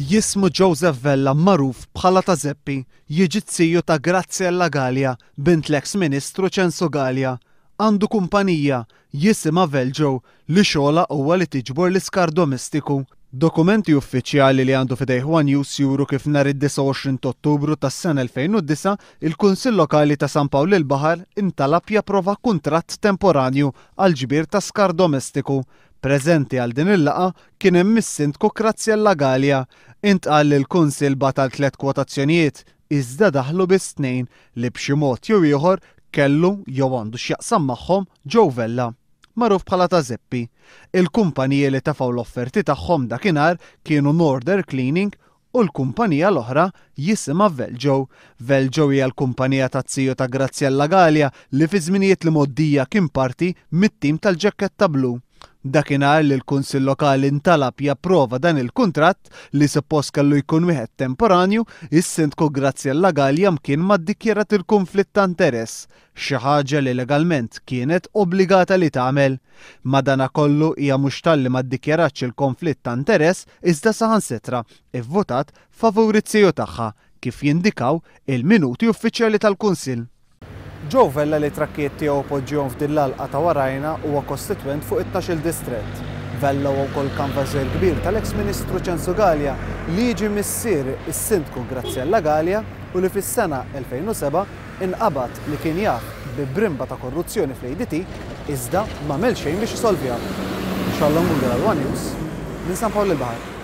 Jismu Joseph Vella magħruf bħala Ta' Zeppi, jiġi z-ziju ta' Graziella Galea, bint l-eks Ministru Ċensu Galea. Għandu kumpanija, jisimha Veljo, li xogħolha huwa li tiġbor l-iskart domestiku. Dokumenti uffiċjali li għandu f'idejh one News juru kif nhar id-29 t'Ottubru tas-sena 2009, il-Kunsill Lokali ta' San Pawl il-Baħar intalab japprova kuntratt temporanju għall-ġbir ta' skart domestiku. Preżenti għal din il-laqgħa kien hemm is-Sindku Graziella Galea. Intqal li l-Kunsill bagħat għal tlett kwotazzjonijiet, iżda daħlu biss tnejn li b'xi mod jew ieħor kellu jew għandu x'jaqsam magħhom Joe Vella, magħruf bħala Ta' Zeppi. Il-kumpaniji li tefgħu l-offerti tagħhom dakinhar kienu Norder Cleaning u l-kumpanija l-oħra jisimha Veljo. Veljo hija l-kumpanija taz-ziju ta' Graziella Galea li fi żminijiet l-imgħoddija kien parti mit-tim tal-ġakketta blu. Dakinhar li l-Kunsill Lokali ntalab japprova dan il-kuntratt, li suppost kellu jkun wieħed temporanju, is-Sindku Graziella Galea mkien ma ddikjarat il-kunflitt ta' interess, xi ħaġa li legalment kienet obbligata li tagħmel. Madanakollu hija mhux talli ma ddikjaratx il-konflitt ta' interess iżda saħansitra ivvutat favur iz-ziju tagħha, kif jindikaw il-minuti uffiċjali tal-Kunsill. Joe Vella li t-trakkijiet tiegħu poġġihom f'din l-għalqa ta' warajna huwa kostitwent fuq it-tnax-il distrett. Vella huwa wkoll kanvażer kbir tal-eks Ministru Ċensu Galea li jiġi missier is-Sindku Graziella Galea u li fis-sena 2007 inqabad li kien jaf bi brimba ta' korruzzjoni fl-ADT iżda m'għamel xejn biex isolviha. Charlon Gungel għal one News minn San Pawl il-Baħar.